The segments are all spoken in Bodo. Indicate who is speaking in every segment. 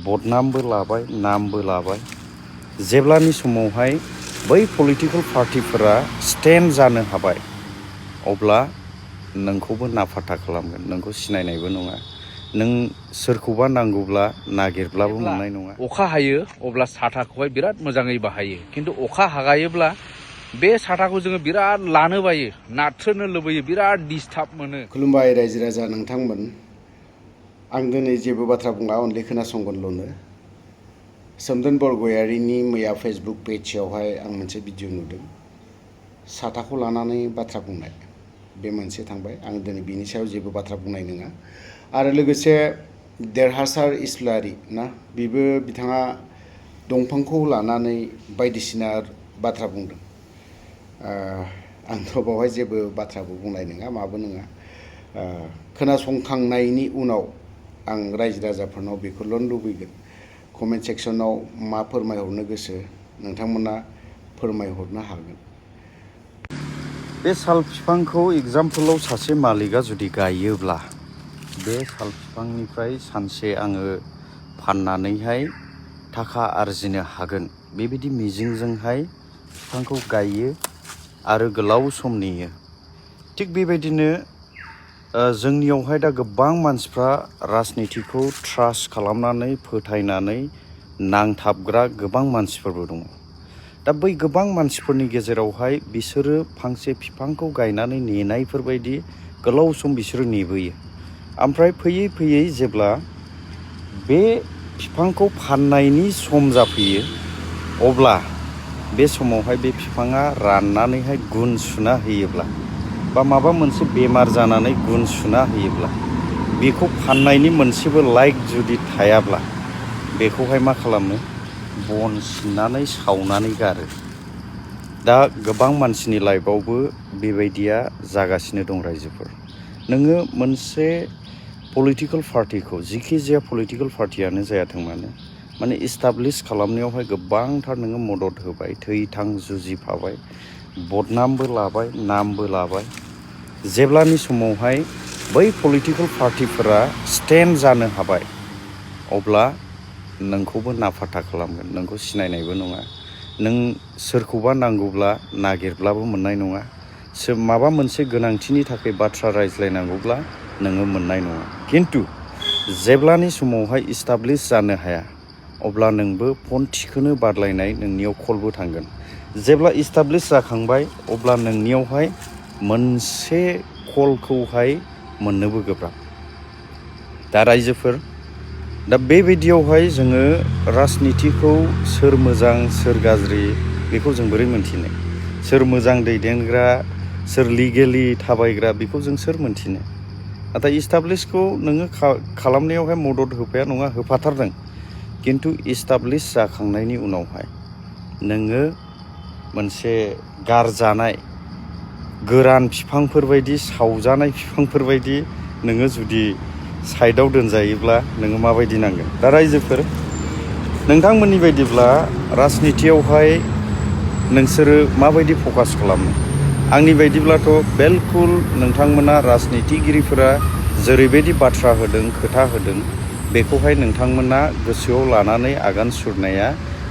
Speaker 1: बदनामबो लाबाय नामबो लाबाय जेब्लानि समावहाय बै पलिटिकल पार्टिफोरा स्टेन्ड जानो हाबाय अब्ला नोंखौबो नाफाथा खालामगोन नोंखौ सिनायनायबो नङा नों सोरखौबा नांगौब्ला नागिरब्लाबो मोननाय नङा।
Speaker 2: अखा हायो अब्ला साथाखौहाय बिराद मोजाङै बाहायो खिन्थु अखा हागायोब्ला बे साथाखौ जोङो बिराद लानो बायो नाथ्रोनो लुबैयो बिराद डिस्टार्ब मोनो।
Speaker 3: खुलुमबाय रायजो राजा नोंथांमोन आं दिनै जेबो बाथ्रा बुंला अनलि खोनासंगोनल'नो। सोमदोन बरगयारिनि मैया फेसबुक पेजआवहाय आं मोनसे भिडिअ नुदों साथाखौ लानानै बाथ्रा बुंनाय बे मोनसे थांबाय आं दिनै बिनि सायाव जेबो बाथ्रा बुंनाय नङा। आरो लोगोसे देरहासार इस्लारि ना बिबो बिथाङा दंफांखौ लानानै बायदिसिना बाथ्रा बुंदों। आंथ' बावहाय जेबो बाथ्राबो बुंनाय नङा माबो नङा। खोनासंखांनायनि उनाव आं रायजो राजाफोरनाव बेखौल' लुबैगोन कमेन्ट सेक्सनाव मा फोरमायहरनो गोसो नोंथांमोना फोरमायहरनो हागोन।
Speaker 1: बे साल बिफांखौ एग्जामपोलाव सासे मालिकआ जुदि गायोब्ला बे साल बिफांनिफ्राय सानसे आङो फाननानैहाय थाखा आरजिनो हागोन बेबायदि मिजिंजोंहाय बिफांखौ गायो आरो गोलाव सम नेयो। थिग बेबायदिनो जोंनियावहाय दा गोबां मानसिफ्रा राजनितिखौ ट्रास्ट खालामनानै फोथायनानै नांथाबग्रा गोबां मानसिफोरबो दङ। दा बै गोबां मानसिफोरनि गेजेरावहाय बिसोरो फांसे बिफांखौ गायनानै नेनायफोरबायदि गोलाव सम बिसोरो नेबोयो। ओमफ्राय फैयै फैयै जेब्ला बे बिफांखौ फाननायनि सम जाफैयो अब्ला बे समावहाय बे बिफाङा राननानैहाय गुन सुना होयोब्ला बा माबा मोनसे बेमार जानानै गुन सुना होयोब्ला बेखौ फाननायनि मोनसेबो लाइक जुदि थायाब्ला बेखौहाय मा खालामो बन सिननानै सावनानै गारो। दा गोबां मानसिनि लाइफआवबो बेबायदिया जागासिनो दं। रायजोफोर नोङो मोनसे पलिटिकल पार्टिखौ जिखि जाया पलिटिकल पार्टियानो जायाथों माने इस्टाब्लिश खालामनायावहाय गोबांथार नोङो मदद होबाय थै थां जुजिफाबाय बदनामबो लाबाय नामबो लाबाय जेब्लानि समावहाय बै पलिटिकल पार्टिफोरा स्टेन्ड जानो हाबाय अब्ला नोंखौबो नाफाथा खालामगोन नोंखौ सिनायनायबो नङा नों सोरखौबा नांगौब्ला नागिरब्लाबो मोननाय नङा माबा मोनसे गोनांथिनि थाखाय बाथ्रा रायज्लायनांगौब्ला नोङो मोननाय नङा। खिन्थु जेब्लानि समावहाय इस्टाब्लिश जानो हाया अब्ला नोंबो फन थिखोनो बादलायनाय नोंनियाव कलबो थांगोन। जेब्ला इस्टाब्लिश जाखांबाय अब्ला नोंनियावहाय मोनसे कलखौहाय मोननोबो गोब्राब। दा रायजोफोर दा बेबायदियावहाय जोङो राजनितिखौ सोर मोजां सोर गाज्रि बेखौ जों बोरै मोन्थिनो? सोर मोजां दैदेनग्रा सोर लिगेलि थाबायग्रा बेखौ जों सोर मोन्थिनो? नाथाय इस्टाब्लिशखौ नोङो खालामनायावहाय मदद होफाया नङा होफाथारदों। खिन्थु इस्टाब्लिश जाखांनायनि उनावहाय नोङो मोनसे गारजानाय गोरान बिफांफोरबायदि सावजानाय बिफांफोरबायदि नोङो जुदि साइडआव दोनजायोब्ला नोङो माबायदि नांगोन? दा रायजोफोर नोंथांमोननि बायदिब्ला राजनितियावहाय नोंसोरो माबायदि फकास खालामो? आंनि बायदिब्लाथ' बिलकुल नोंथांमोना राजनितिगिरिफोरा जेरैबायदि बाथ्रा होदों खोथा होदों बेखौहाय नोंथांमोना गोसोआव लानानै आगान सुरनाया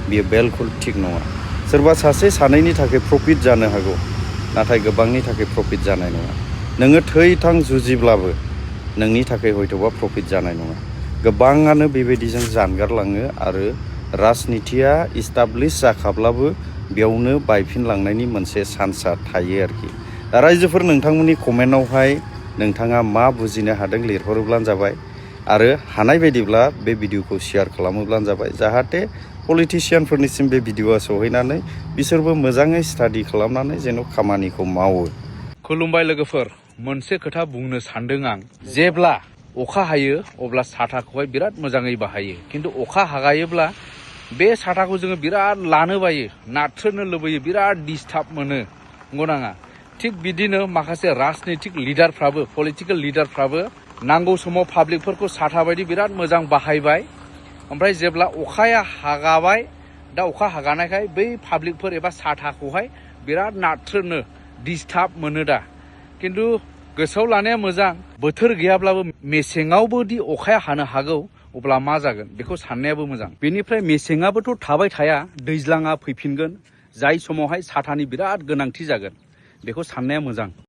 Speaker 1: बियो बिलकुल थिग नङा। सोरबा सासे सानैनि थाखाय प्रफिट जानो हागौ नाथाय गोबांनि थाखाय प्रफिट जानाय नङा। नोङो थै थां जुजिब्लाबो नोंनि थाखाय हयथ'बा प्रफिट जानाय नङा। गोबाङानो बेबायदिजों जानगारलाङो आरो राजनितिया इस्टाब्लिश जाखाब्लाबो बेयावनो बायफिनलांनायनि मोनसे चान्सआ थायो आरोखि। दा रायजोफोर नोंथांमोननि कमेन्टआवहाय नोंथाङा मा बुजिनो हादों लिरहरोब्लानो जाबाय आरो हानाय बायदिब्ला बे भिडिअखौ शेयार खालामोब्लानो जाबाय जाहाथे पलिटिशियानफोरनिसिम बे भिडिअआ सहैनानै बिसोरबो मोजाङै स्टाडि खालामनानै जेन' खामानिखौ मावो।
Speaker 2: खुलुमबाय लोगोफोर मोनसे खोथा बुंनो सानदों आं जेब्ला अखा हायो अब्ला साथाखौहाय बिराद मोजाङै बाहायो खिन्थु अखा हागायोब्ला बे साथाखौ जोङो बिराद लानो बायो नाथ्रोनो लुबैयो बिराद डिस्टार्ब मोनो नंगौ नाङा? थिग बिदिनो माखासे राजनितिक लिडारफ्राबो पलिटिकेल लिडारफ्राबो नांगौ समाव पाब्लिकफोरखौ साथा बायदि बिराद मोजां बाहायबाय ओमफ्राय जेब्ला अखाया हागाबाय दा अखा हागानायखाय बै पाब्लिकफोर एबा साथाखौहाय बिराद नाथ्रोनो डिस्टार्ब मोनो। दा खिन्थु गोसोआव लानाया मोजां बोथोर गैयाब्लाबो मेसेङावबो दि अखाया हानो हागौ अब्ला मा जागोन बेखौ साननायाबो मोजां। बेनिफ्राय मेसेङाबोथ' थाबाय थाया, दैज्लाङा फैफिनगोन, जाय समावहाय साथानि बिराद गोनांथि जागोन, बेखौ साननाया मोजां।